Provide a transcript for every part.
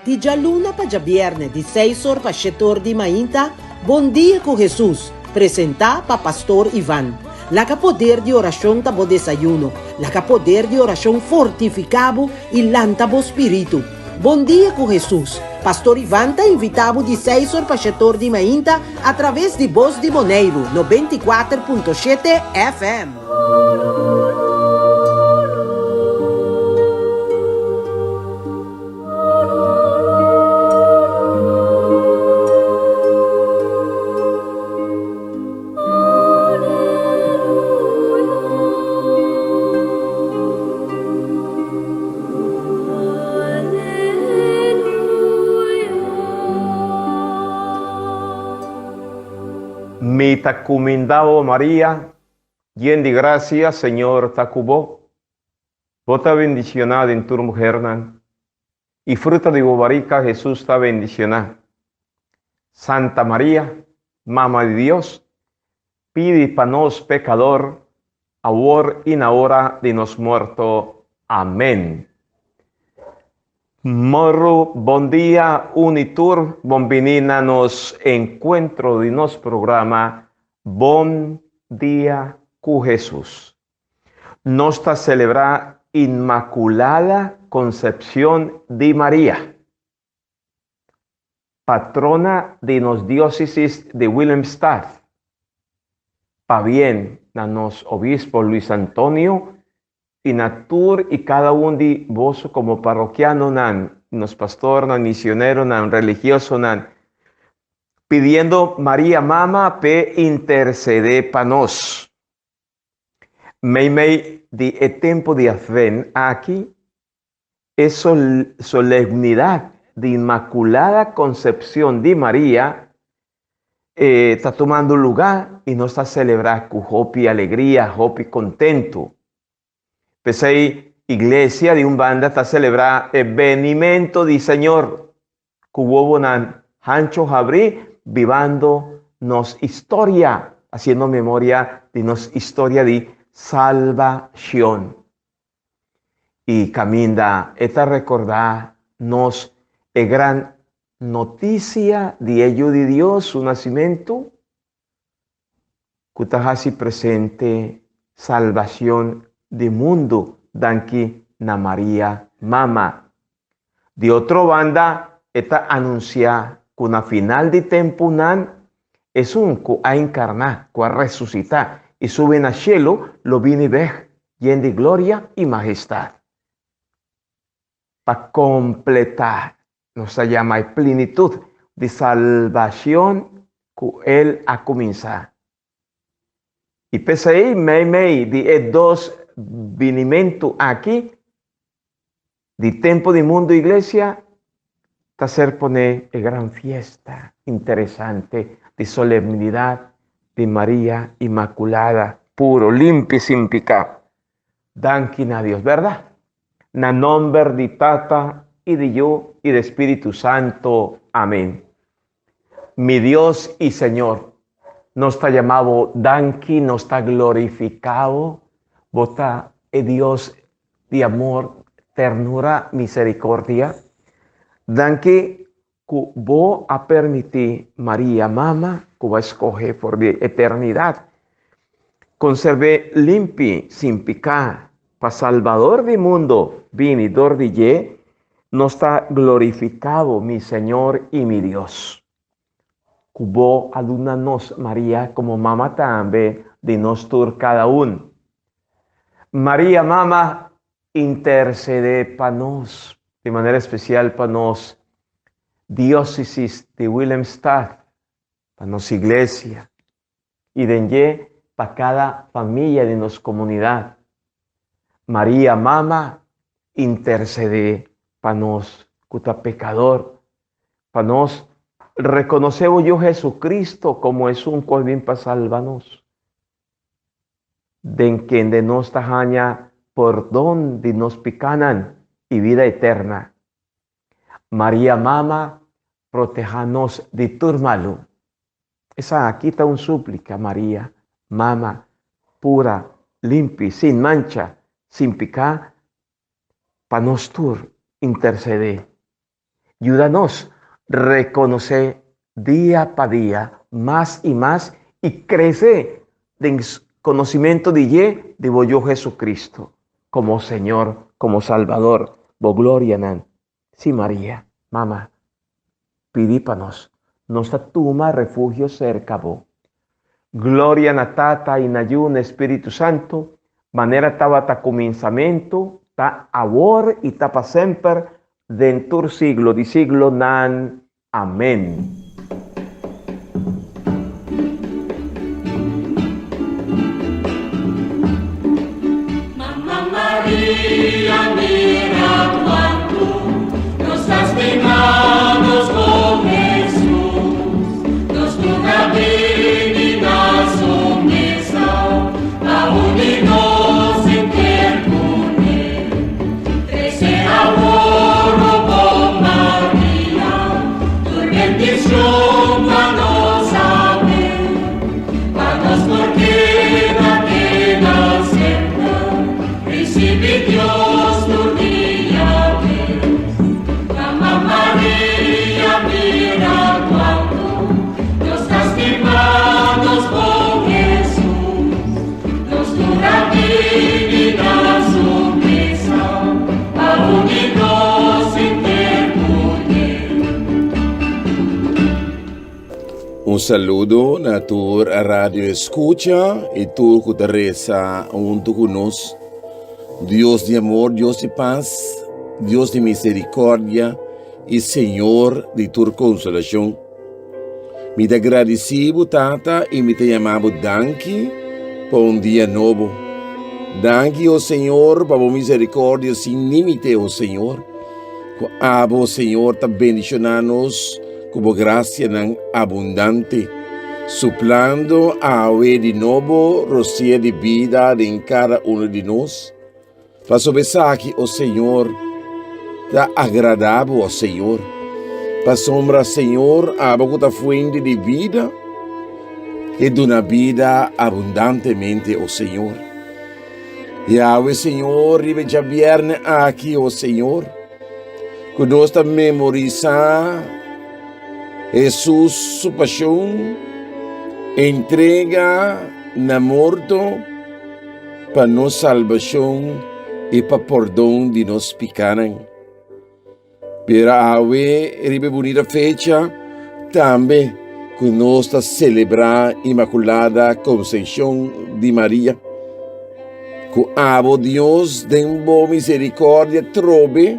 Di djaluna pa djabièrnè di seis or pa shete or di mainta, Bon Dia ku Hesus, presentá pa Pastor Ivan. Laga poder di orashon ta bo desayuno. Laga poder di orashon fortifiká bo i lanta bo spiritu. Bon Dia ku Hesus, Pastor Ivan ta invitá bo di seis or pa shete or di mainta atraves di Bos di Boneiru 94.7 FM. Mi ta cuminda bo Maria, yen di gracia, Señor ta cu bo. Bo ta bendicioná den tur muhernan, i fruta di bo barika, Hesus, ta bendicioná. Santa Maria, Mama di Dios, pidi pa nos pecador, awor i na ora di nos morto. Amen. Morru, bon dia, un i tur, bon bini na nos encuentro di nos programa Bon Dia cu Hesus. Nos ta selebrá Inmakulada Konsepshon di Maria, patrona di nos diósesis di Willemstad. Pabien na nos Obispo Luis Antonio i na tur i kada un di boso komo parokianonan, nos pastornan, misioneronan, religiosonan, pidiendo Maria Mama p'e intersedé pa nos. Meimei di e tempu di Advent aki, e solemnidat di Inmakulada Konsepshon di Maria ta tumando lugá i nos ta selebrá ku hopi alegria, hopi kontentu. P'esei Iglesia di un banda ta selebrá e benimento di Señor ku wowonan hancho habrí bibando nos historia, hasiendo memoria di nos historia di salbashon. I kaminda e ta rekordá nos e gran notisia di e Yu di Dios su nasimentu, ku ta hasi presente salbashon di mundu danki na Maria Mama. Di otro banda e ta anunsiá ku na final di tempunan esun ku a enkarná, ku a resusitá i subi na shelu lo bini bèk yen di gloria i mahestat pa kompletá Nos ta yama e plenitut di salbacion cu El a cuminsa. I p'esei, meimei di e dos binimentu aki, di tempu di mundu iglesia, ta ser pone e gran fiesta interesante di solemnidad di Maria Inmaculada, puro, limpi, sin pica. Danki na Dios, berdad? Na nomber di Tata i di Yu i di Spiritu Santo. Amen. Mi Dios i Señor, nos ta yama bo danki, nos ta glorifica bo. Bo ta e Dios di amor, ternura, misericordia. Danki ku bo a permití Maria, mama ku bo a skohe for di eternidat, konserb'é limpi, sin piká, pa Salbador di mundu bini dor di dje, nos ta glorifiká bo, mi Señor i mi Dios, ku bo a duna nos Maria komo mama tambe di nos tur kada un. Maria, mama, Intercede pa nos, di manera especial pa nos Diócesis di Willemstad, pa nos Iglesia y den dje pa cada familia di nos comunidad. Maria Mama, intercede pa nos cu ta pecador, pa nos reconoce bo Yu Jesucristo como esun cu a bin pa salba nos. Den kende nos ta haña pordon di nos pikánan i bida eterna. Maria Mama, protehá nos di tur malu. Esaki ta un súplika, Maria, Mama, pura, limpi, sin mancha, sin piká, pa nos tur intersedé. Yuda nos rekonosé dia pa dia mas i mas i krese den konosimentu di dje di bo Yu Jesucristo komo Señor, komo Salbador. Bo glorianan. Sí, Maria, Mama, pidi pa nos. Nos ta tuma refugio serka bo. Gloria na Tata i na Yu na Spiritu Santu, manera tabata kuminsamentu, ta awor i ta pa semper, den tur siglo di siglonan. Amén. Mama Maria mira cuantu nos ta stima nos con Jesus, nos tur a bini na su mesa pa uni nos henter cune. Trece awor, o bon Maria, tur bendicion pa nos awe, pa nos por keda te na semper, ricibi Dios tur dia bes. Mama Maria, mira cuantu nos ta stima nos bon Jesus. Nos tur a bini na su mesa pa uni nos henter kuné. Un saludo na tur radio escucha y tur cu ta reza hunto cu nos. Dios di amor, Dios di paz, Dios di misericordia y Señor di tur consolacion. Mi ta gradisí bo, Tata, i mi ta yama bo danki pa un dia nobo. Danki, o Señor, pa bo misericordia sin límite, o Señor. Ku abo, Señor, ta bendishoná nos ku bo grasianan abundante, suplando awe di nobo rosea di bida den kada uno di nos. Pasobra esaki, o Señor, ta agradá bo, o Señor. Pasobra, Señor, abo ku ta fuente di bida, e duna bida abundantemente, o Señor. Yahweh, Señor, riba e djabièrnè aki, o Señor, ku nos ta memorisá Hesus su pashon, entrega na morto, pa nos salbashon i pa pordon di nos pikanan. Pero awe riba e bunita fecha tambe ku nos ta selebrá Inmakulada Konsepshon di Maria. Ku abo Dios den bo miserikòrdia trobe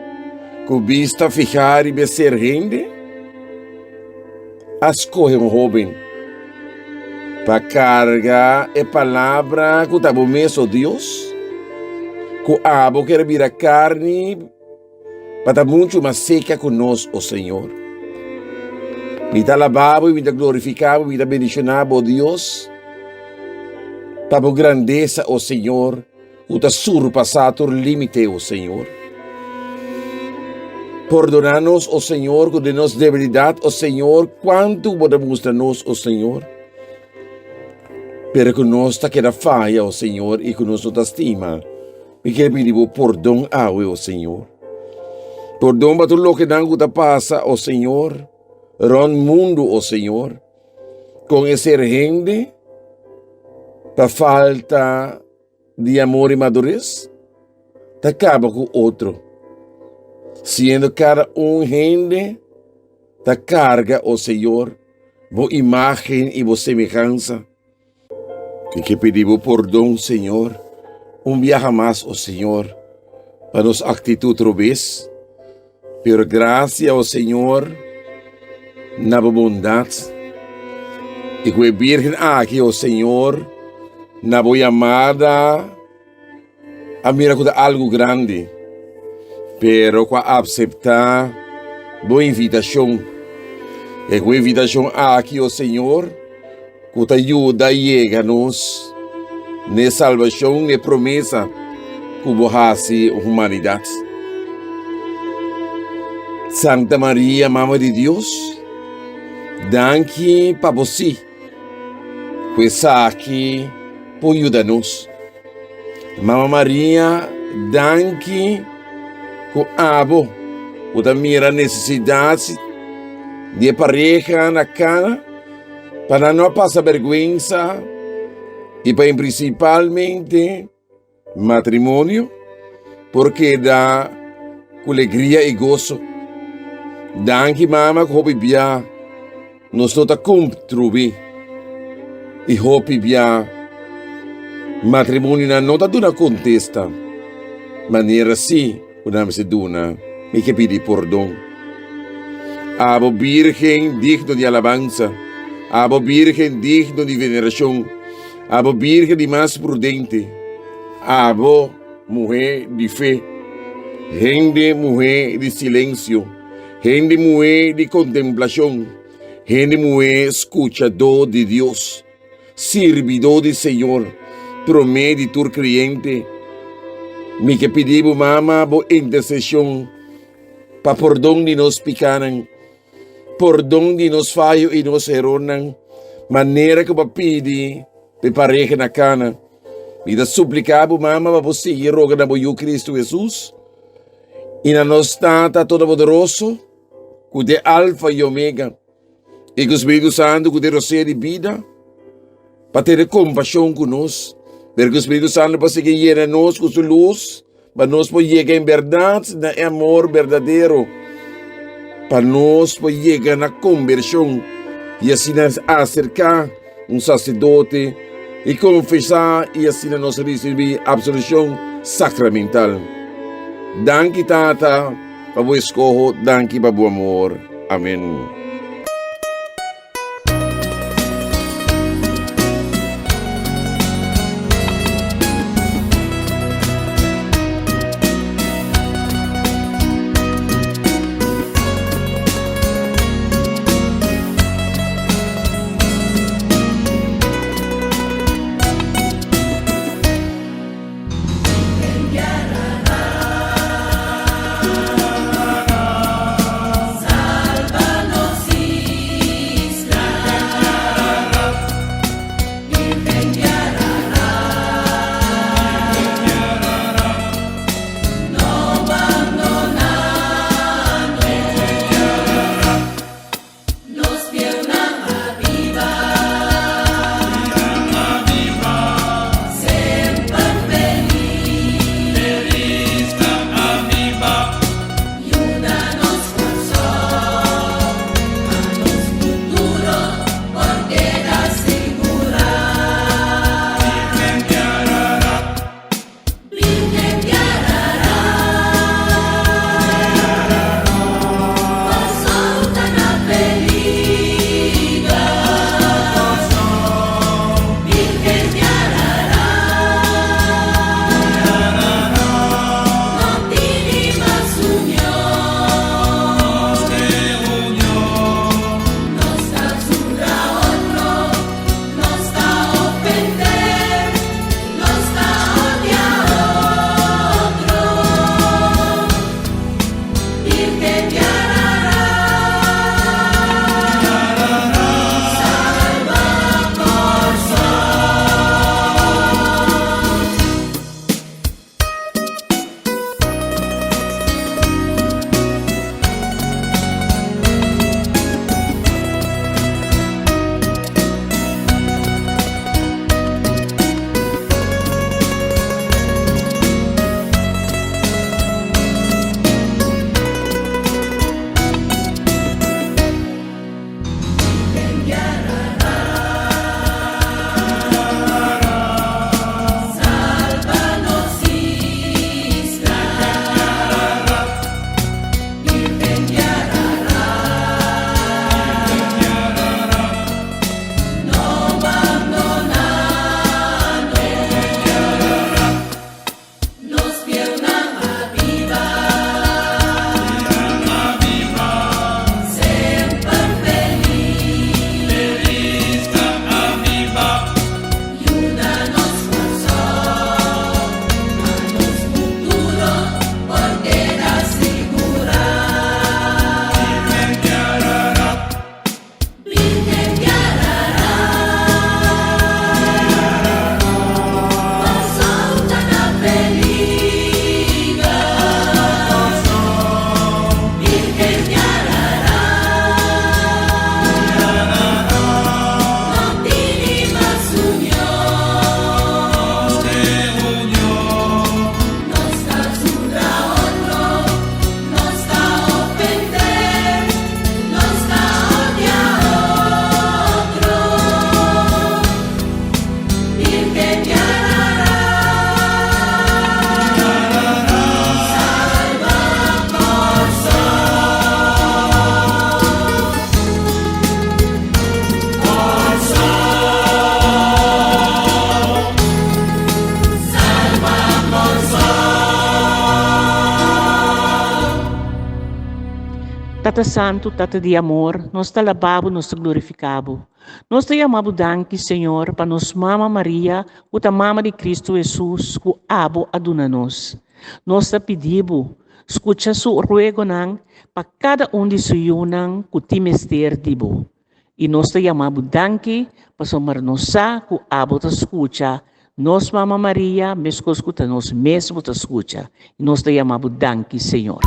ku bista fihá riba e ser hende, a skohe un hóben pa karga e palabra ku ta bo mes, o Dios, ku abo ker bira karni pa ta muchu mas seka ku nos, o Señor. Mi ta alabá bo i mi ta glorifiká bo, mi ta bendishoná bo, o Dios, pa bo grandesa, o Señor. Ku ta surpasá tur límite, o Señor. Pordoná nos, o Señor, ku den nos debilidat, o Señor, kuantu bo ta mustra nos, o Señor. Pero ku nos ta keda faya, o Señor, i ku nos no ta stima. Mi kier pidi bo pordon awe, o Señor. Pordon pa tur lokenan ku ta pasa, o Señor, rònt mundu, o Señor. Kon e ser hende pa falta di amor i madures ta kaba ku otro, siendo kada un hende ta karga, o Señor, bo imágen i bo semehansa. Mi ke pidi bo pordon, Señor, un biaha mas, o Señor, pa nos aktitut robes. Pero grasia, o Señor, na bo bondat. I ku e Birgen aki, o Señor, na bo yamada a mira ku ta algu grandi, pero ku a apseptá bo invitashon. E ku e invitashon aki, o Señor, ku ta yuda yega nos n'e salbashon, n'e promesa ku bo hasi humanidat. Santa Maria, Mama di Dios, danki pa bo sí, ku esaki por yuda nos. Mama Maria, danki ku abo. Bo ta mira nesesidat di e pareha na kana pa nan no a pasa bèrgwensa i pa prinsipalmente matrimonio por keda ku legria i goso. Danki mama ku hopi bia nos no ta kontribuí i hopi bia matrimonionan no ta duna kontesta manera si ku nan mester duna. Mi ke pidi pordon. Abo Birgen digno di alabansa, abo Birgen digno di venerashon, Abo Birgen di mas prudente, abo muhé di fe, hende muhé di silensio, hende muhé di kontemplashon, hende muhé skuchadó di Dios, sirbidó di Señor, promé di tur kreyente, mi ke pidi bo, Mama, bo interseshon pa pordon di nos pikánan. Pordon di nos fayo i nos erornan, manera ku bo a pidi pa e pareha na Kana. Mi ta supliká bo, Mama, pa bo sigui roga na bo Yu Kristu Hesus i na nos Tata Todopoderoso, ku ta e Alfa i Omega, i ku Spiritu Santu ku ta e rosea di bida, pa tene kompashon ku nos. Pero ku Spiritu Santu por sigui yena nos ku su lus. Pa nos por yega en bèrdat na e amor berdadero, pa nos por yega na kombershon i asina aserká un saserdote i konfesá i asina nos risibí apsolushon sakramental. Danki Tata pa bo eskoho, danki pa bo amor. Amen. Tata Santu, Tata di amor, nos ta alabá bo, nos ta glorifiká bo. Nos ta yama bo danki, Señor, pa nos Mama Maria, ku ta Mama di Kristu Hesus, ku abo a duna nos. Nos ta pidi bo, skucha su ruegonan pa kada un di su yunan ku tin mester di bo. I nos ta yama bo danki pasobra nos sa ku abo ta skucha nos Mama Maria meskos ku ta nos mes bo ta skucha. I nos ta yama bo danki, Señor.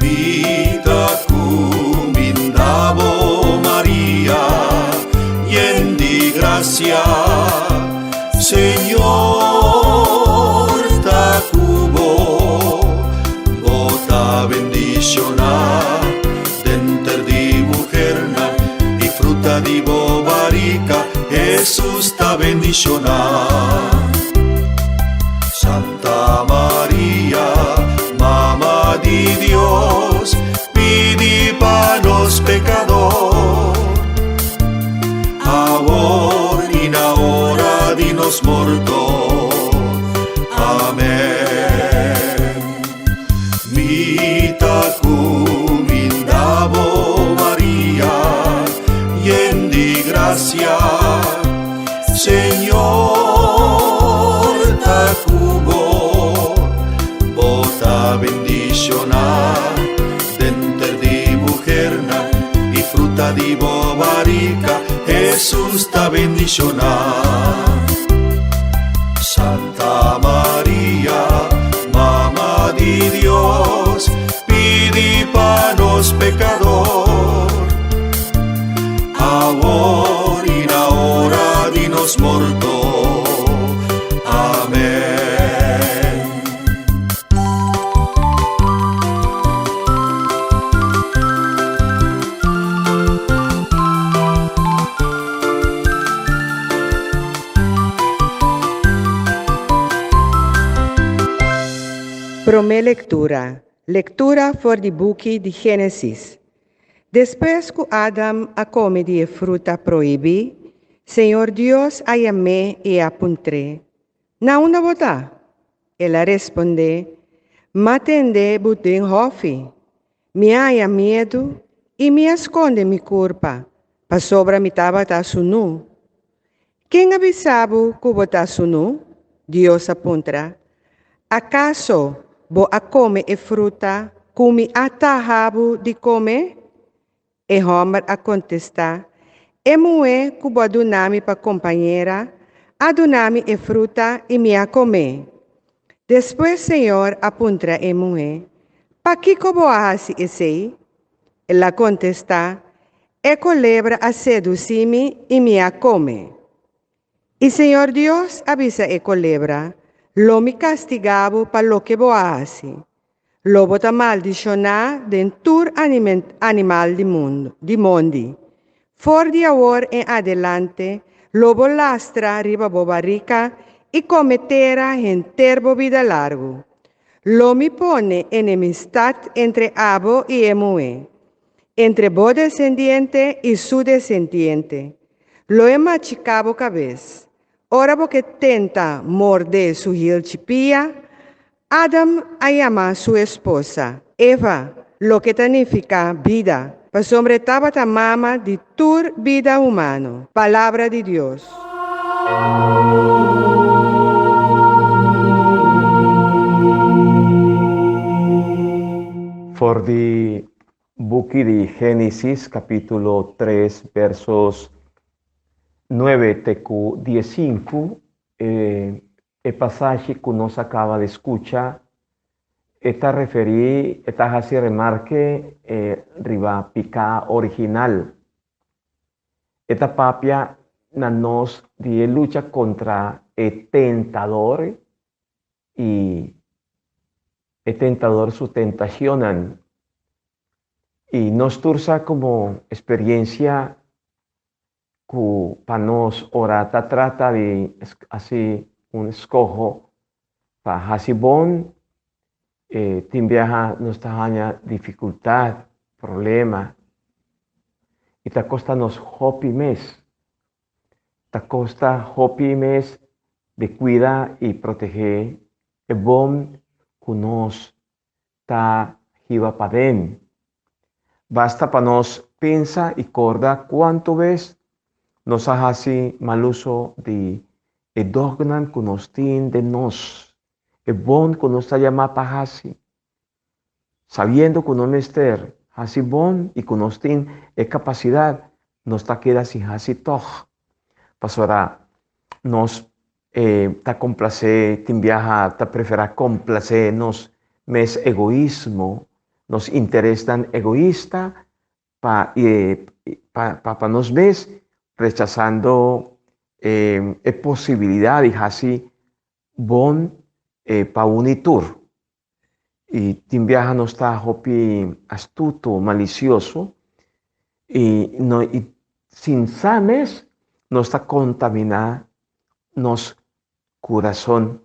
Mi ta cuminda bo Maria, yen di gracia, Señor ta cu bo, bo ta bendiciona denter di muhernan, y fruta di bo barica, Jesus ta bendiciona. Santa Maria, Mama di Dios, pidi pa nos pecador, awor y na ora di nos morto. Amen. Mi ta cuminda bo, Maria, yen di gracia, Señor ta cu bo, bo ta bendiciona denter di muhernan y fruta di bo barica, Jesús ta bendiciona. Santa Maria, Mama di Dios, pidi pa nos pecador, awor y na ora di nos morto. Amen. Promé lektura, Lektura for di buki di Génesis. Despues ku Adam a kome di e fruta prohibí, Señor Dios a yam'é i a puntr'é, Na unda bo ta? El a respondé, M'a tende bo den hòfi. Mi a haña miedu i mi a skonde mi kurpa, pasobra mi tabata sunú. Ken a bisa bo ku bo ta sunú? Dios a puntra. Akaso bo a kome e fruta ku mi a taha bo di kome? E hòmber a kontestá, E muhé ku bo a duna mi pa kompañera a duna mi e fruta i mi a kom'é. Despues Señor a puntra e muhé, Pakiko bo a hasi esei? El a kontestá, E kolebra a sedusí mi i mi a kome. I Señor Dios a bisa e kolebra, Lo mi kastigá bo pa loke bo a hasi. Lo bo ta maldishoná den tur animal di mundu, di mondi. For di awor en adelante lo bo lastra riba bo barika i kome tera henter bo bida largu. Lo mi pone enemistat entre abo i e muhé, entre bo desendiente i su desendiente. Lo e machiká bo kabes. Ora bo ke tenta morde su hilchi pia, Adam a yama su esposa, Eva, loke ta nifiká bida, pasobra e tabata mama di tur bida humano. Palabra di Dios. For di buki di Génesis capítulo 3 versos 9 te ku 15, e e pasashi ku nos a kaba di skucha e ta referí, e ta hasi remarke riba piká original. E ta papia na nos di e lucha kontra e tentador i e tentador su tentacionnan. I nos tur sa komo experiencia ku pa nos ora ta trata di hasi un eskoho pa hasi bon, e tin biaha nos ta haña difikultat. Problema. I ta kosta nos hopi mes. Ta kosta hopi mes di kuida i protegé e bon ku nos ta hiba paden. Basta pa nos pensa i korda kuantu bes nos a hasi mal uso di e dognan ku nos tin den nos, e bon ku nos ta yamá pa hasi. Sabiendo ku no mester hasi bon i ku nos tin e kapasidat, nos ta keda sin hasi tòg. Pasobra nos ta komplasé, tin biaha ta preferá komplasé nos mes egoismo, nos interesnan egoista pa pa nos mes, rechasando e posibilidat di hasi bon pa un i tur. I tin biaha nos ta hopi astuto, malisioso, i no i sin sa mes nos ta kontaminá nos kurason.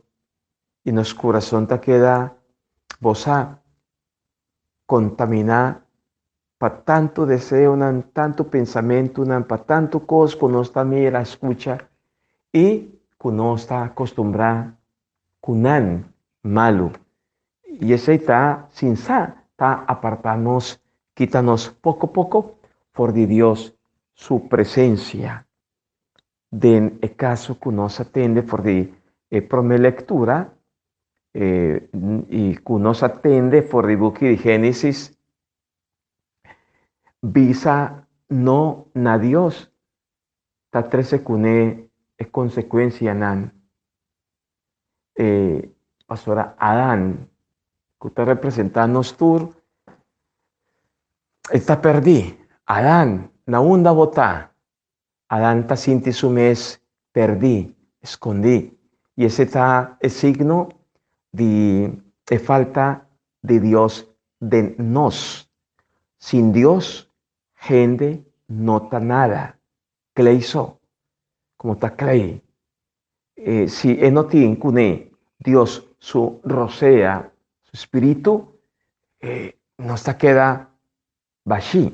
I nos kurason ta keda, bo sa, kontaminá pa tantu deseonan, tantu pensamentunan, pa tantu kos ku nos ta mira, skucha i ku nos ta akostumbrá ku nan malu. I esei ta sin sa ta apartá nos, kita nos poko poko for di Dios su presensia. Den e kaso ku nos a tende for di e promé lektura i ku nos a tende for di buki di Génesis, bisa no na Dios ta trese kuné e konsekuensianan. E pastora Adan, ku ta representá nos tur, e ta pèrdí. Adan, na unda bo ta? Adan ta sinti su mes pèrdí, skondí. I esei ta e signo di e falta di Dios den nos. Sin Dios, Hende no ta nada, klei so, como ta klei. E si e no tin cune Dios su rosea, su spiritu, e nos ta keda bashí.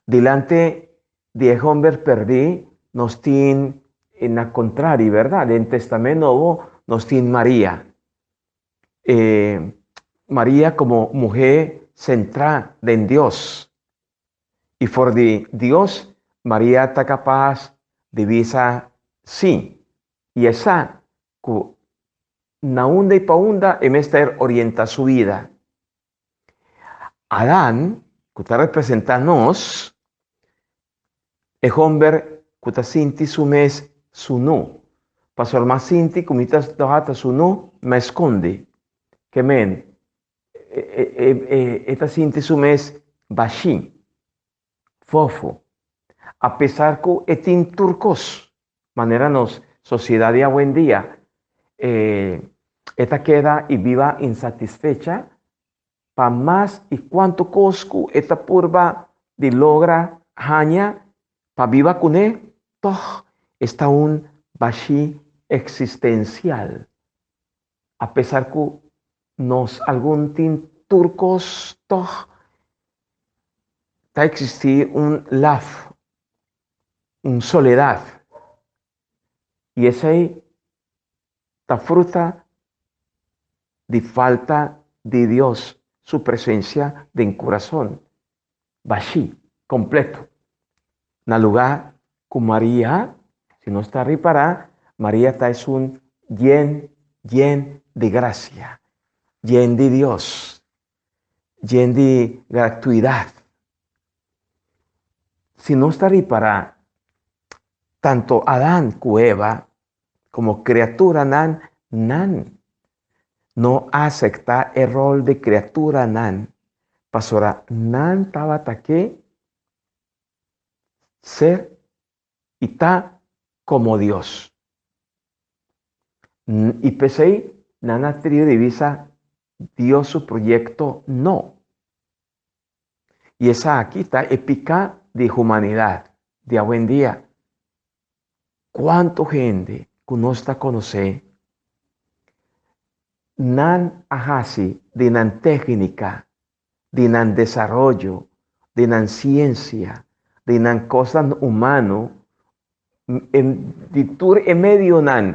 Dilante di e homber perdí nos tin na contrari, berdad? Den Testament Nobo nos tin Maria. E Maria como muhé centrá den Dios. I for di Dios Maria ta kapas di bisa sí. I e sa ku na unda i pa unda e mester orienta su bida. Adan, ku ta representá nos, e homber ku ta sinti su mes sunú. Pasobra m'a sinti ku mi ta ta sunú, m'a skonde. Ke men, e ta sinti su mes bashí, fofo, apesar ku e tin tur kos. Manera nos sosiedat di awendia, e ta keda i biba insatisfecha pa mas i kuantu kos ku e ta purba di logra haña pa biba kuné, tòg esta un bashí eksistensial. Apesar ku nos algun tin tur kos, tòg ta eksistí un laf, un soledat. I esei ta fruta di falta di Dios su presencia den curason bashí, completo. Na lugá cu Maria, si nos ta ripará, Maria ta esun yen, yen di gracia, yen di Dios, yen di gratuidad. Si nos ta ripará, tanto Adán cu Eva Como criaturanan, nan no a acepta e rol di criaturanan, pasobra nan tabata ke ser y ta como Dios. Y p'esey nan a trio di bisa Dios su proyecto no. Y esaki ta e pica di humanidad di awendia. Cuanto hende cu nos ta conoce nan a haci di nan tecnica, di nan desaroyo, di nan siensia, di nan kosnan humano, di tur e medionan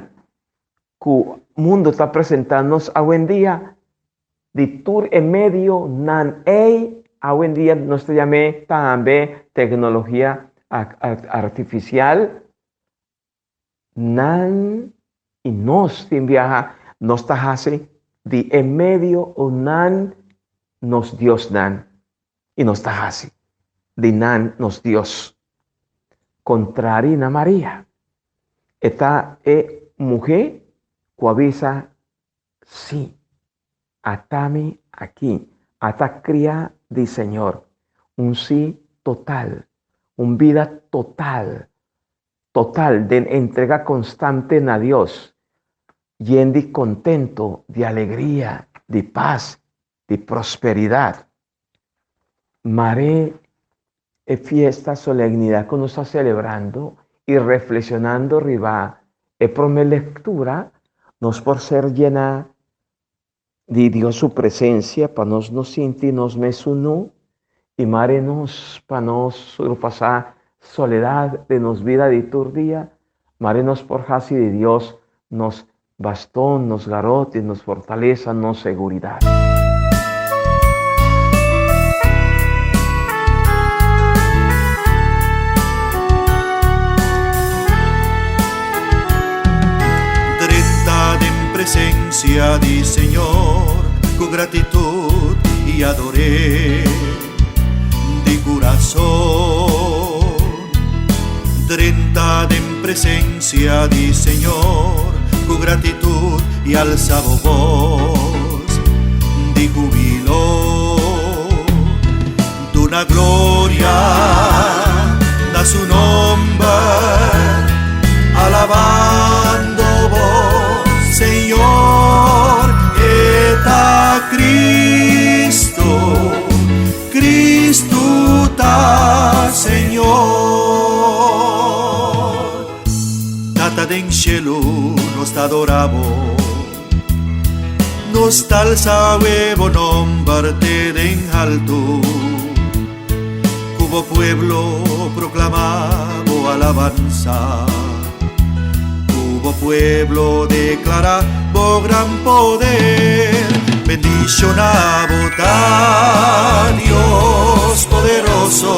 ku mundu ta presentá nos awendia, di tur e medionan ei, awendia nos ta yam'é tambe teknologia artifisial, nan i nos tin biaha nos ta hasi di e medionan nos diosnan i nos ta hasi di nan nos Dios. Kontrari na Maria, e ta e muhé ku a bisa, Sí, ata mi aki, ata kriá di Señor. Un sí total, un bida total, total den entrega konstante na Dios, yen di kontento, di alegria, di pas, di prosperidat. Mare e fiesta solemnidad ku nos ta selebrando i reflekshonando riba e promé lektura, nos por ser yená di Dios su presensia pa nos no sinti nos mes unu i mare nos pa nos surpasá soledad den nos bida di tur dia, mare nos por hasi di Dios nos Bastón, nos garoti, nos fortalesa, nos seguridad. Drenta den presencia di Señor cu gratitud y ador'é di curason. Drenta den presencia di Señor cu gratitud y alza bo voz di jubilo. Duna gloria na su nomber, alabando bo Señor, e ta Cristo. Cristo ta Señor. Tata den cielo nos ta adora bo. Nos ta alza bo nomber te den alto. Cu bo pueblo proclama bo alabanza. Cu bo pueblo declara bo gran poder. Bendiciona bo ta Dios poderoso.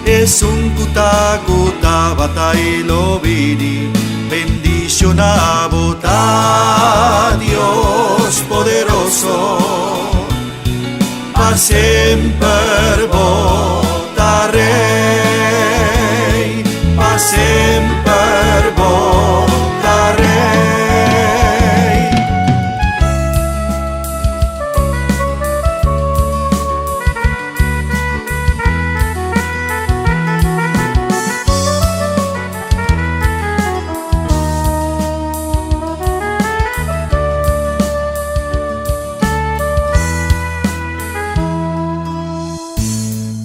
Esun cu ta cu tabata y lo bini. Bendiciona bo ta Dios poderoso. Pa semper bo ta rey, pa semper bo ta rey.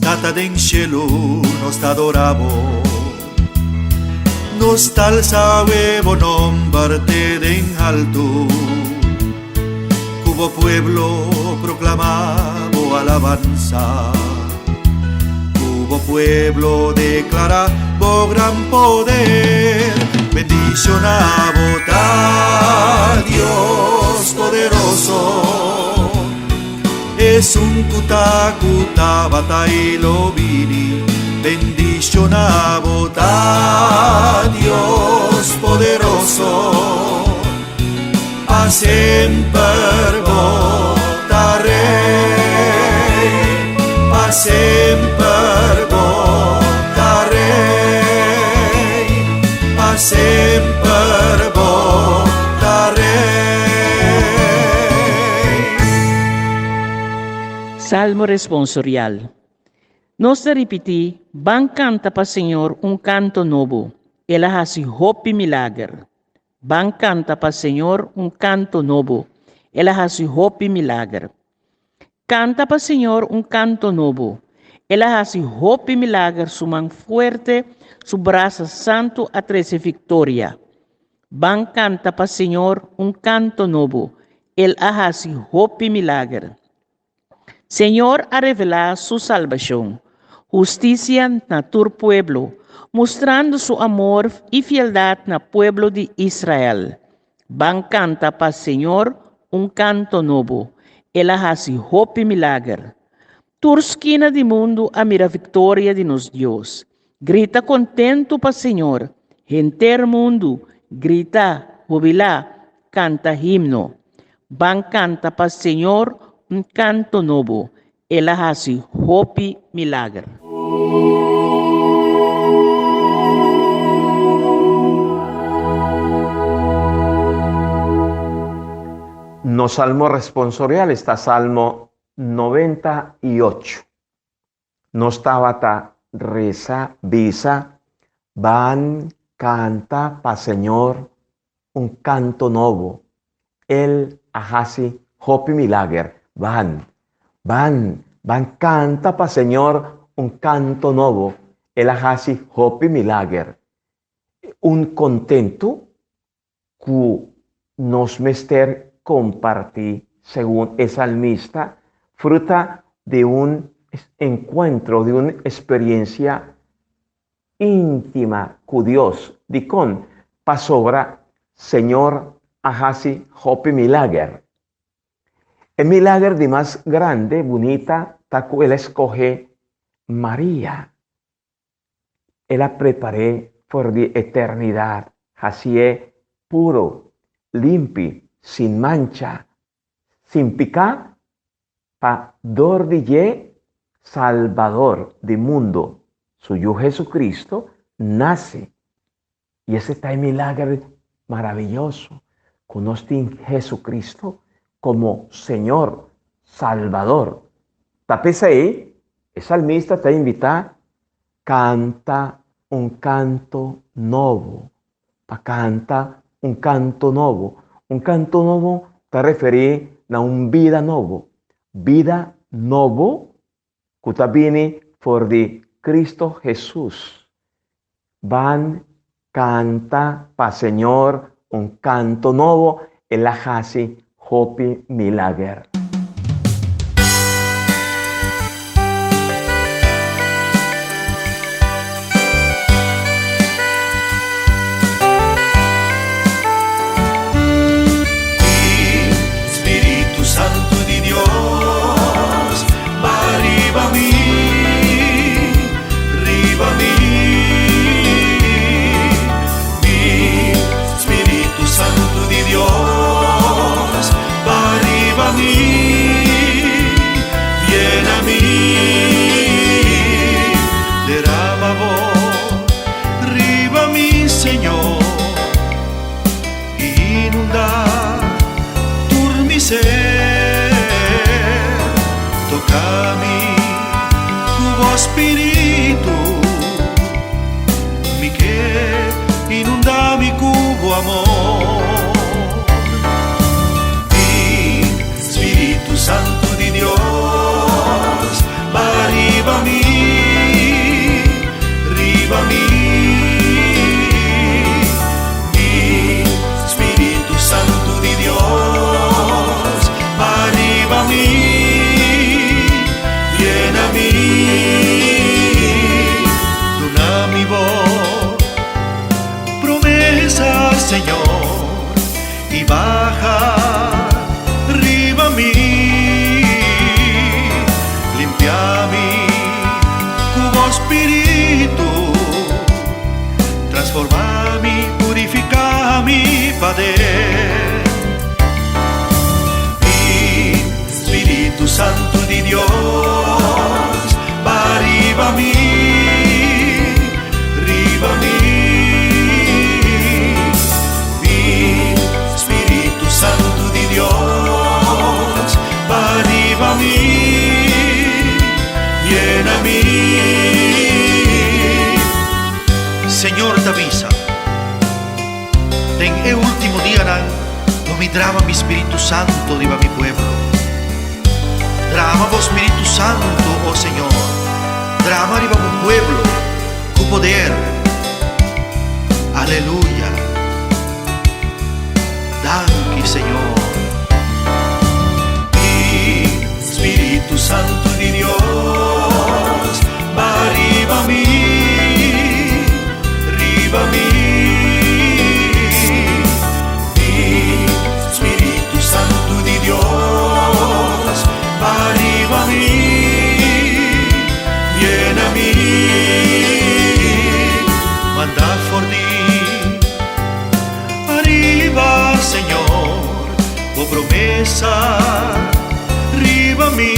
Tata den cielo nos ta adora bo, nos ta alza bo nomber te den alto, cu bo pueblo proclama bo alabanza, cu bo pueblo declara bo gran poder, bendiciona bo ta Dios poderoso. Esun cu ta cu tabata y lo bini, bendiciona bo ta Dios poderoso. Pa semper bo ta rey, pa semper bo ta rey, pa semper bo ta rey. Salmo responsorial. Nos ta ripití, Ban kanta pa Señor un kanto nobo, El a hasi hopi milager. Ban kanta pa Señor un kanto nobo, El a hasi hopi milager. Kanta pa Señor un kanto nobo, El a hasi hopi milager, su man fuerte, su brasa santu a trese viktoria. Ban kanta pa Señor un kanto nobo, El a hasi hopi milager. Señor a revelá su salbashon, hustisia na tur pueblo, mustrando su amor i fieldat na pueblo di Israel. Ban kanta pa Señor un kanto nobo, El a hasi hopi milager. Tur skina di mundu a mira viktoria di nos Dios. Grita kontentu pa Señor, henter mundu, grita, hubilá, kanta himno. Ban kanta pa Señor un kanto nobo, El a hasi hopi milager. Nos salmo responsorial esta Salmo 98. Nos tabata resa, bisa, Ban kanta pa Señor un kanto nobo. El a hasi hopi milager. Ban, ban, ban kanta pa Señor un kanto nobo. El a hasi hopi milager. Un kontentu ku nos mester kompartí, segun e salmista, fruta di un enkuentro, di un eksperiensia íntima ku Dios. Dikon? Pasobra Señor a hasi hopi milager. E milager di mas grande, bunita, ta ku el a skohe Maria. El a prepar'é for di eternidat, hasié puro, limpi, sin mancha, sin piká, pa dor di dje Salbador di mundu, su Yu Jesucristo, nase. I ese ta e milager maraviyoso, ku nos tin Jesucristo komo Señor, Salbador. Ta p'esei e salmista ta invitá, Kanta un kanto nobo. Pa kanta un kanto nobo. Un kanto nobo ta referí na un bida nobo. Bida nobo ku ta bini for di Cristo Hesus. Ban kanta pa Señor un kanto nobo, el a hasi hopi milager. Spiritu Santu di Dios, ba riba mi, riba mi. Mi Spiritu Santu di Dios, ba riba mi, yena mi. Derama bo riba mi, Señor. Inundá tur mi ser. Toka mi ku bo spiritu. Mi ke inundá mi ku bo amor. Bin, Spiritu Santu di Dios, ba riba mi, riba mi. Mi Spiritu Santu di Dios, ba riba mi, yena mi. Duna mi bo promesa, Señor, i baha riba mi. Limpia mi ku bo Spiritu, transforma mi, purifica mi paden. Mi Spiritu Santu di Dios, ba riba mi, riba mi. Mi Spiritu Santu di Dios, ba riba mi, yena mi. Señor ta bisa, Den e último dianan lo mi drama mi Spiritu Santo riba mi pueblo. Drama bo Spiritu Santo, o Señor, drama riba bo pueblo ku poder. Aleluya. Danki, Señor. Mi Spiritu Santo. pisa riba mi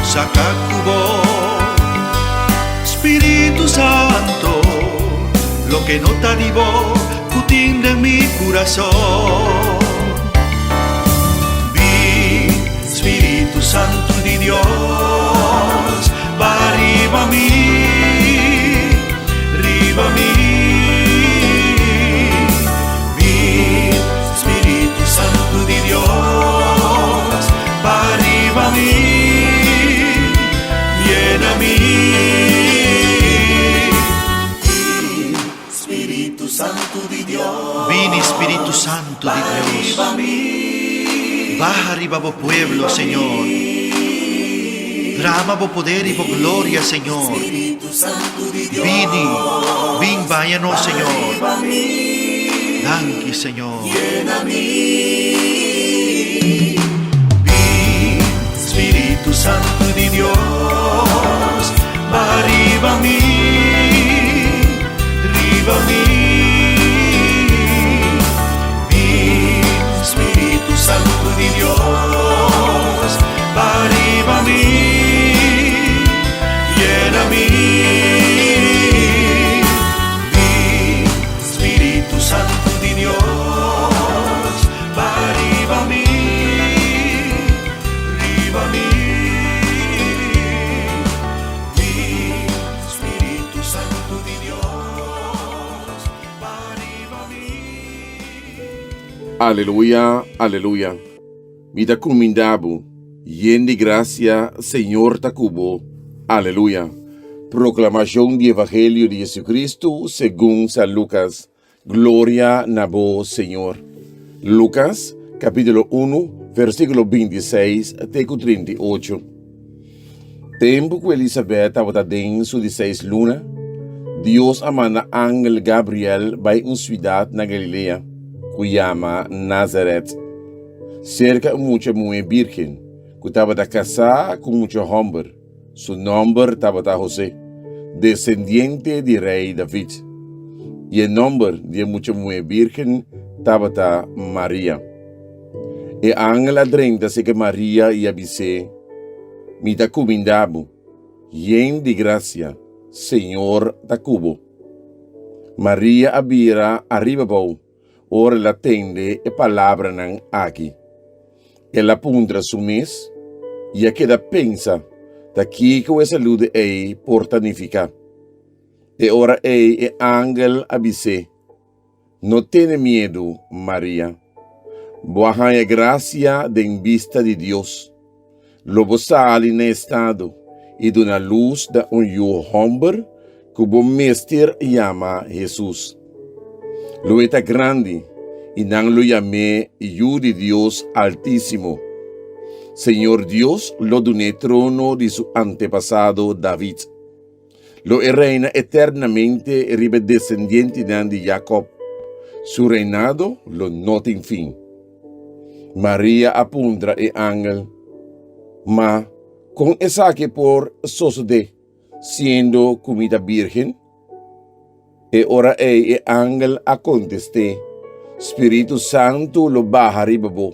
Saka ku bo Spiritu Santo Loke no ta di bo ku tin den mi kurason Bin Spiritu Santu di Dios Baha riba mi Riba mi Bin Spiritu Santu di Dios Baha riba mi Yena mi Bin Spiritu Santu di Dios Bini Spiritu Santu di Dios Baha riba bo pueblo Señor Drama bo poder y bo gloria Señor Bini bin baña nos Señor Danki Señor Bin Spiritu Santu di Dios Baha riba mi Riba mi Bin Spiritu Santu di Dios Baha riba mi Yena mi Bin Spiritu Santu di Dios Baha riba mi Riba mi Bin Spiritu Santu di Dios Baha riba mi. Aleluya, aleluya. Mi ta kuminda bo, yen di grasia, Señor ta ku bo. Aleluya. Proklamashon di Evangelio di Jesucristo segun San Lukas. Gloria na bo, Señor. Lukas, kapítulo unu, versíkulo bintiseis te ku trinta i ocho. Tempu ku Elisabèt tabata den su di seis luna, Dios a manda angel Gabriel bai un siudat na Galilea ku yama Nazaret, serka un mucha muhé bírgen ku tabata kasá ku un mucha hòmber, su nòmber tabata Hosé, desendiente di rei David. I e nòmber di e mucha muhé bírgen tabata Maria. E angel a drenta serka Maria i a bis'é, Mi ta kumindá bo, yen di grasia, Señor ta ku bo. Maria a bira ariba abou ora el a tende e palabranan aki. El a puntra su mes i a keda pensa ta kiko e saludo ei por ta nifiká. E ora ei e angel a bis'é, No tene miedu, Maria. Bo a haña grasia den bista di Dios. Lo bo sali na estado i duna lus na un yu hòmber ku bo mester yama Hesus. Lo e ta grandi i nan lo yam'é Yu di Dios Altísimo. Señor Dios lo dun'é trono di su antepasado David. Lo e reina eternamente riba e desendientenan di Jakòb. Su reinado lo no tin fin. Maria a puntra e angel, Ma, kon esaki por sosodé, siendo ku mi ta bírgen? E ora ei e angel a kontest'é, Spiritu Santu lo baha riba bo,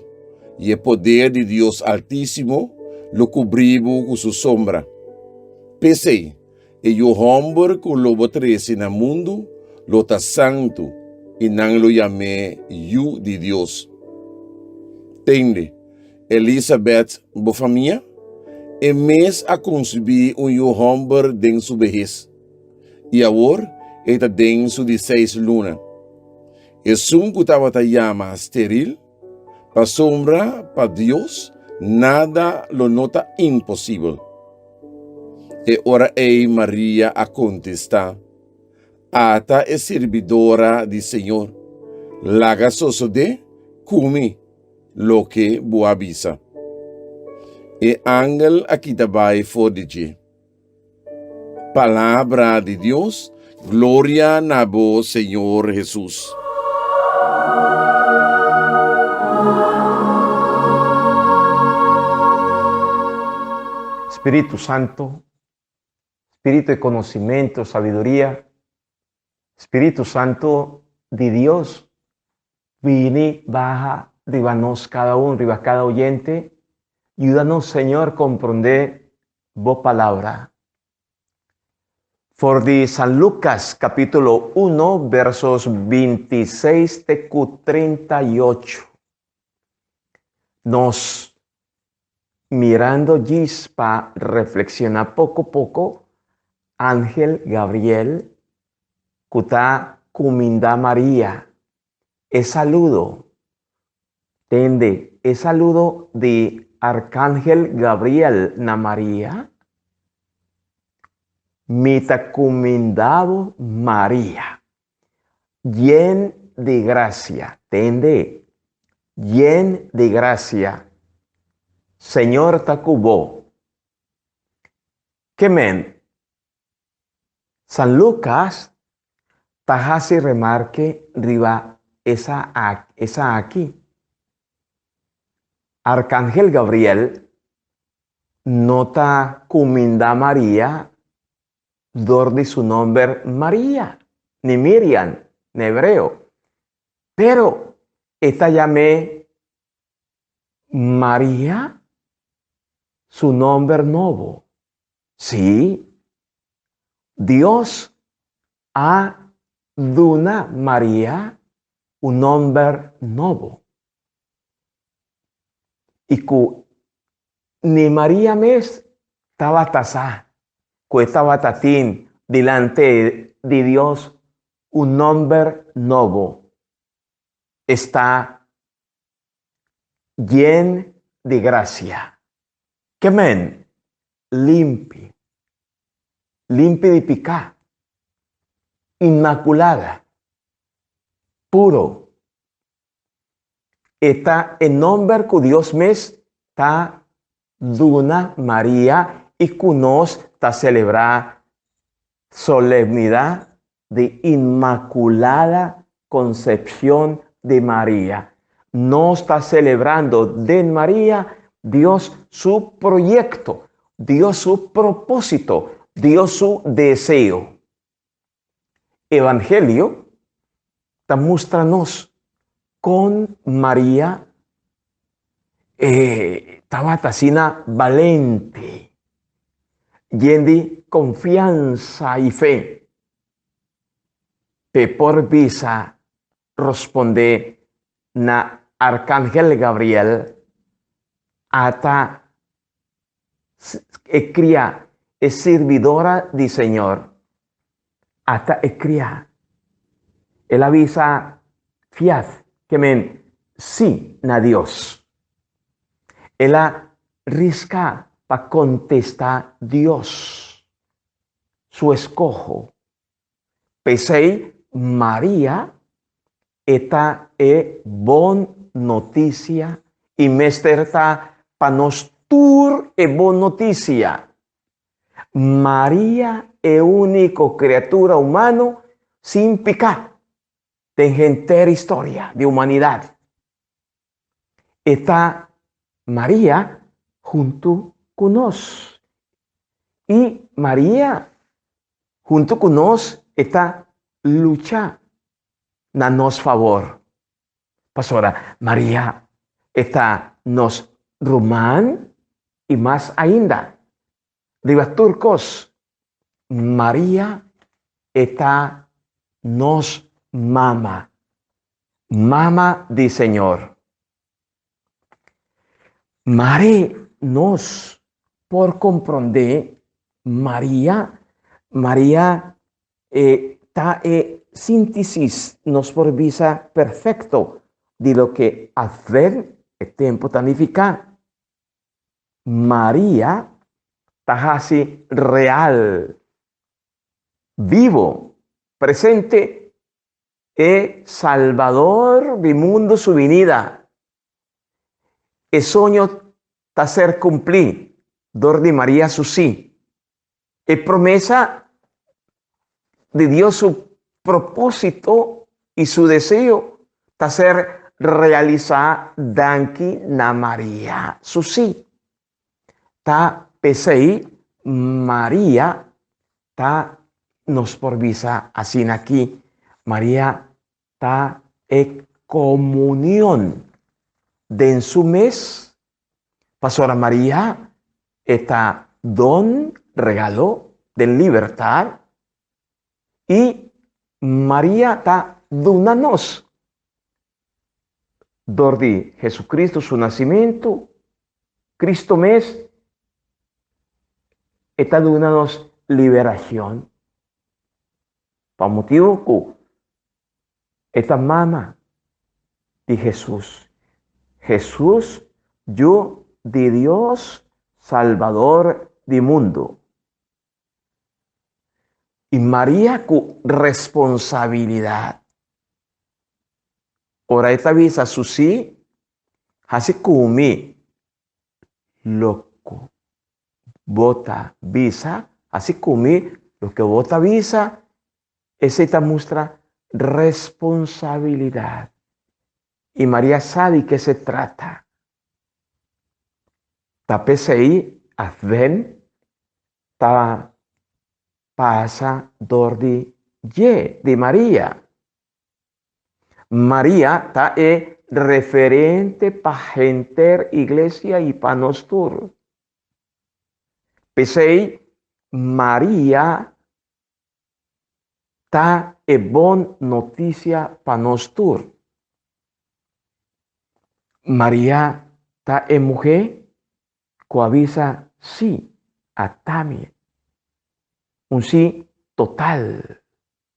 i e poder di Dios Altísimo lo kubrí bo ku su sombra. P'esei, e yu hòmber ku lo bo trese na mundu lo ta santu i nan lo yam'é Yu di Dios. Tende, Elisabèt, bo famia, e mes a konsibí un yu hòmber den su behes, i awor e ta den su di seis luna. Esun ku tabata yama steril, Pasobra pa Dios nada lo no ta imposibel. E ora ei Maria a kontestá, Ata e sirbidora di Señor, laga sosodé ku mi loke bo a bisa. E angel a kita bai for di dje. Palabra di Dios, Gloria na bo Señor Hesus. Spiritu Santu, Spiritu di conocimento, sabiduria, Spiritu Santu di Dios, bini baha. riba nos kada un, riba kada oyente. Yuda nos, Señor, komprondé Bo Palabra. For di San Lucas capítulo 1 versos 26 te ku 38. Nos mirando djis pa reflexiona poco poco Angel Gabriel ku ta cuminda Maria e saludo. Tende e saludo di Arcángel Gabriel na Maria? Mi ta cuminda bo Maria, yen di gracia. Tende, yen di gracia. Señor ta cu bo. Ke men? San Lucas ta hasi remarke riba esa esaki. Arcángel Gabriel no ta cuminda Maria dor di su nomber Maria, ni Miriam, na hebreo. Pero e ta yam'é Maria su nomber nobo. Sí, Dios a duna Maria un nomber nobo. I ku ni Maria mes tabata sa ku e tabata tin dilante di Dios un nomber nobo. Esta yen di grasia. Ke men? Limpi. Limpi di piká. Inmakulada. Puro. E ta e nomber ku Dios mes ta duna Maria i ku nos ta selebrá Solemnidat di Inmakulada Konsepshon di Maria. Nos ta selebrando den Maria Dios su proyekto, Dios su propósito, Dios su deseo. Evangelio ta mustra nos kon Maria eh, tabata asina balente, yen di konfiansa i fe, p'e por bisa rospondé na Arkangel Gabriel, Ata e kriá, e sirbidora di Señor, ata e kriá. El a bisa fiat ke men sí na Dios. El a riska pa kontestá Dios su eskoho. P'esei Maria e ta e bon notisia i mester ta pa nos tur e bon notisia. Maria e úniko kriatura humano sin piká den henter historia di humanidat. E ta Maria huntu ku nos. I Maria huntu ku nos e ta lucha na nos favor. Pasobra Maria e ta nos ruman i mas ainda, riba tur kos, Maria e ta nos mama, mama di Señor. Mare nos por komprondé Maria, Maria e ta e síntesis, nos por bisa perfekto, di loke Advent, e tempu, ta nifiká. Maria ta hasi real, bibo, presente e Salbador di mundu su binida. E soño ta ser kumplí dor di Maria su sí. E promesa di Dios su propósito i su deseo ta ser realisá danki na Maria su sí. Ta p'esei Maria ta nos por bisa asina aki, Maria ta e komunion. den su mes, pasobra Maria e ta don, regalo, den libertad, i Maria ta duna nos dor di Jesucristo su nacimento, Cristo mes e ta duna nos liberacion. Pa motibo cu e ta mama di Jesus. Jesus, Yu di Dios, Salbador di mundo. I Maria ku responsabilidat. Ora e ta bisa su sí, hasi ku mi loke bo ta bisa, hasi ku mi loke bo ta bisa, esei ta mustra responsabilidat. I Maria sa di ke se trata. Ta p'esei Advent ta pasa dor di dje, di Maria. Maria ta e referente pa henter iglesia i pa nos tur. P'esei Maria ta e bon notisia pa nos tur. Maria ta e muhé ku a bisa sí a Tami. Un sí total,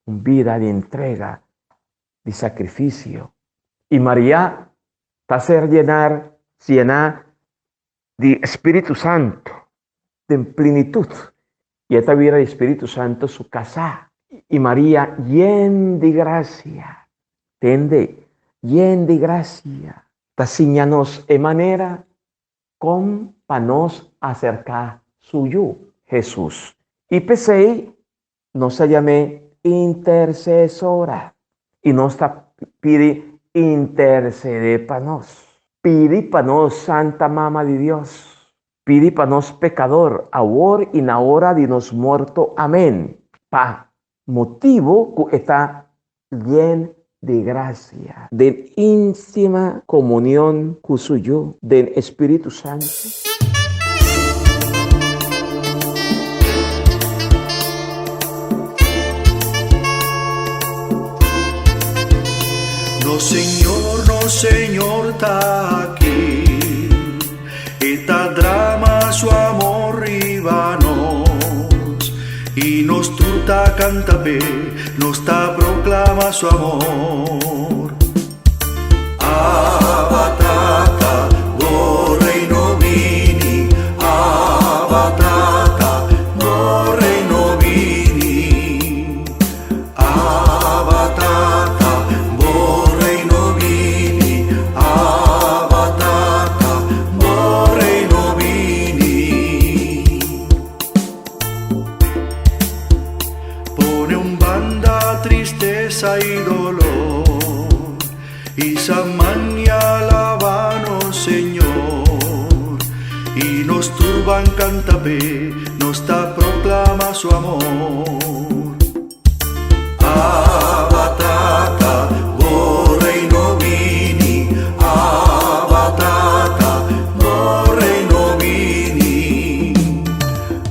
un bida di entrega, di sakrifisio. I Maria ta ser yenar, yená di Spiritu Santu den plenitut, i e ta bira di Spiritu Santu su kasá. I Maria yen di grasia, tende, yen di grasia, ta siña nos e manera kon pa nos aserká su Yu, Hesus. I p'esei nos ta yam'é intersesora i nos ta pidi intersedé pa nos. Pidi pa nos, Santa Mama di Dios. Pidi pa nos pekador, awor i na ora di nos morto. Amén. Pa motibu ku e ta yen di grasia. Den íntima komunion ku su Yu, den e Spiritu Santu. Nos Señor, nos Señor ta aki, E ta drama su amor riba nos, i nos tur ta canta p'e, nos ta proclama su amor. Abba Tata, bo reino bini, Abba Tata, bo reino bini. Abba Tata, bo reino bini, Abba Tata, bo reino bini. Pone un banda tristesa i dolor, i sa man i alaba nos Señor. I nos tur ban canta p'e, nos ta proclama su amor. Abba Tata, bo reino bini, Abba Tata, bo reino bini.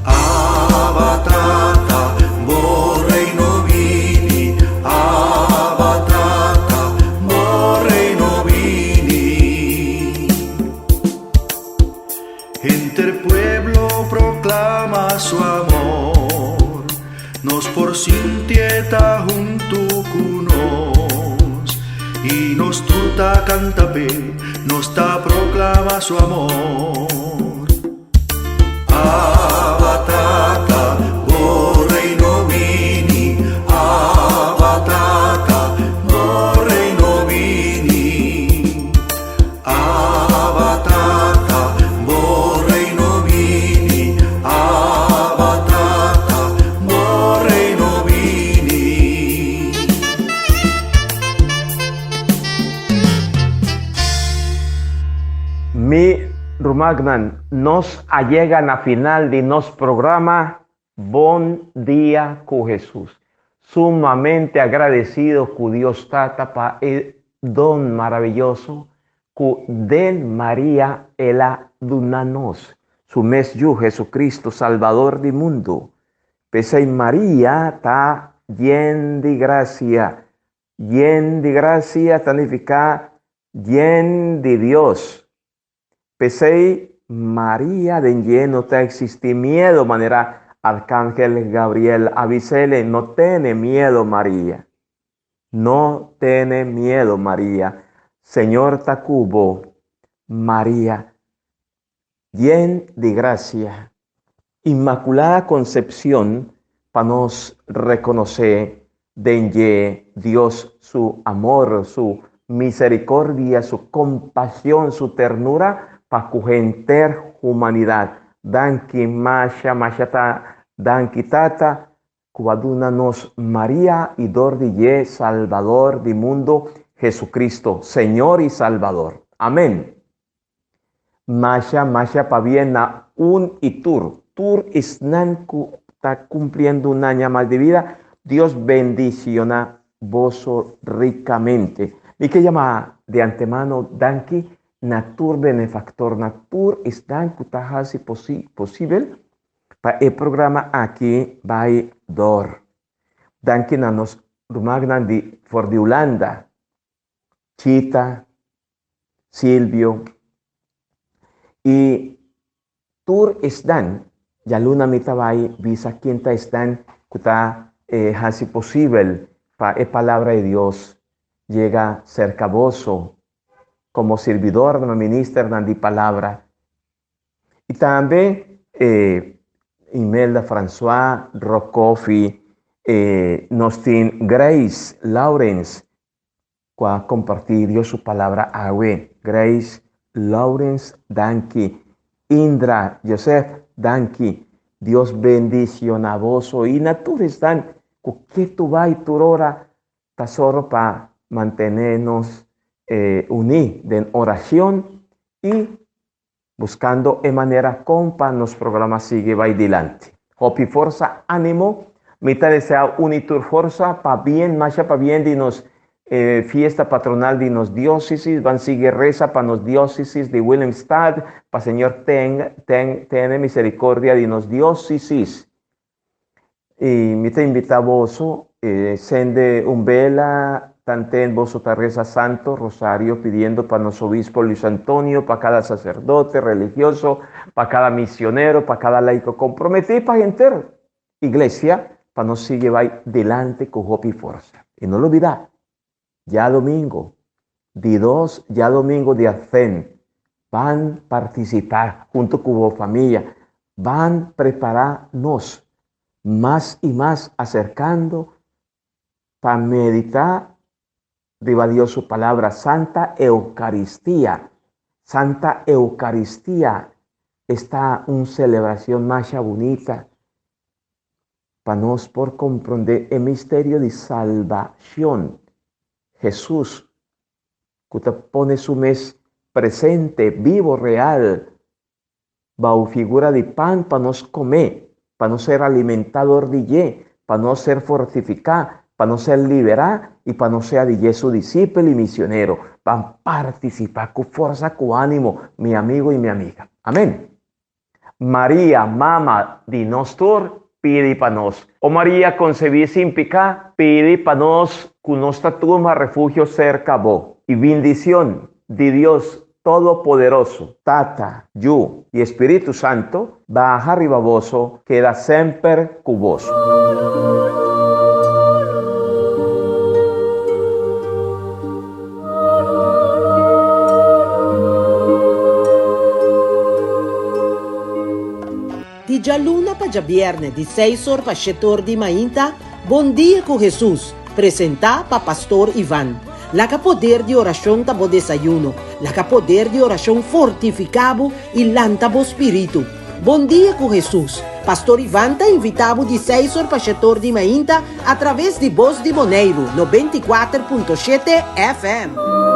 Abba Tata, bo reino bini, Abba Tata, bo reino bini. Henter pueblo proclama su amor, nos por sintié ta huntu cu nos, y nos tur ta canta p'e, nos ta proclama su amor. Abba Tata, bo reino bini, Abba Tata, bo reino bini. Abba Tata, bo reino bini, Abba Tata, bo reino bini. Mi rumannan, nos a yega na final di nos programa Bon Dia ku Hesus. Sumamente agradecido ku Dios Tata pa e don maraviyoso. ku den Maria el a duna nos su mes Yu Jesucristo, Salbador di mundu. P'esei Maria ta yen di grasia. Yen di grasia ta nifiká yen di Dios. P'esei Maria den dje no ta eksistí miedu manera Arkangel Gabriel a bis'el, No tene miedu, Maria. No tene miedu, Maria. Señor ta ku bo. Maria, yen di grasia. Inmakulada Konsepshon pa nos rekonosé den dje Dios su amor, su miserikordia, su kompashon, su ternura pa ku henter humanidat. Danki masha masha ta danki Tata ku a duna nos Maria i dor di dje Salbador di mundu Jesucristo, Señor i Salbador. Amen. Masha masha pabien na un i tur, tur esnan ku ta kumpliendo un aña mas di bida, Dios bendiciona boso ricamente. Mi ke yama di antemano danki na tur benefactor, na tur esnan ku ta hasi posibel pa e programa aki bai dor. Danki na nos rumannan di for di Hulanda, Chita, Silvio i tur esnan, djaluna mi ta bai bisa ken ta esnan ku ta hasi posibel pa e palabra di Dios yega serka boso komo sirbidornan, ministernan di palabra. I tambe e Imelda Francois, Rokofi, e nos tin Grace Lawrence ku a kompartí Dios su palabra awe. Grace Lawrence danki. Indra Joseph danki. Dios bendiciona boso i na tur esnan ku ketu bai tur ora ta sòru pa mantené nos uní den oracion i Buscando e manera con pa nos programa sigui bay dilanti. Hopi forsa, animo, mi ta desea uni tur forsa pa bien, masha pa bien di nos fiesta patronal di nos diocesis, ban sigui reza pa nos diocesis di Willemstad, pa Señor ten, ten, tene misericordia di nos diocesis. I mi ta invitá boso, sende un bela tanten boso ta resa Santo Rosario pidiendo pa nos Obispo Luis Antonio, pa kada sacerdote, religioso, pa kada misionero, pa kada laico comprometí, pa henter Iglesia, pa nos sigui bai delante ku hopi forsa. I no lubidá, djadomingo, di dos djadomingo di Advent, ban partisipá huntu ku bo famia, ban prepará nos mas i mas aserkando pa meditá riba Dios su Palabra, Santa Eukaristia. Santa Eukaristia esta un selebrashon masha bunita. Pa nos por komprondé e misterio di salbashon, Hesus, ku ta pone su mes presente, bibo, real, bou figura di pan pa nos kome, pa nos ser alimentá dor di dje, pa nos ser fortifiká, pa nos ser liberá i pa nos sea di dje su disipel i misionero. Ban partisipá ku forsa, ku ánimo, mi amigo i mi amiga. Amén. Maria, Mama di nos tur, pidi pa nos. O Maria konsebí sin piká, pidi pa nos ku nos ta tuma refugio serka bo. I bindishon di Dios Todopoderoso, Tata, Yu i Spiritu Santo, baha riba boso, keda semper ku boso. Di djaluna pa djabièrnè di seis or pa shete or di mainta, Bon Dia ku Hesus, presentá pa Pastor Ivan. Laga poder di orashon ta bo desayuno, laga poder di orashon fortifiká bo i lanta bo spiritu. Bon Dia ku Hesus, Pastor Ivan ta invitá bo di seis or pa shete or di mainta atraves di Bos di Boneiru, 94.7 FM.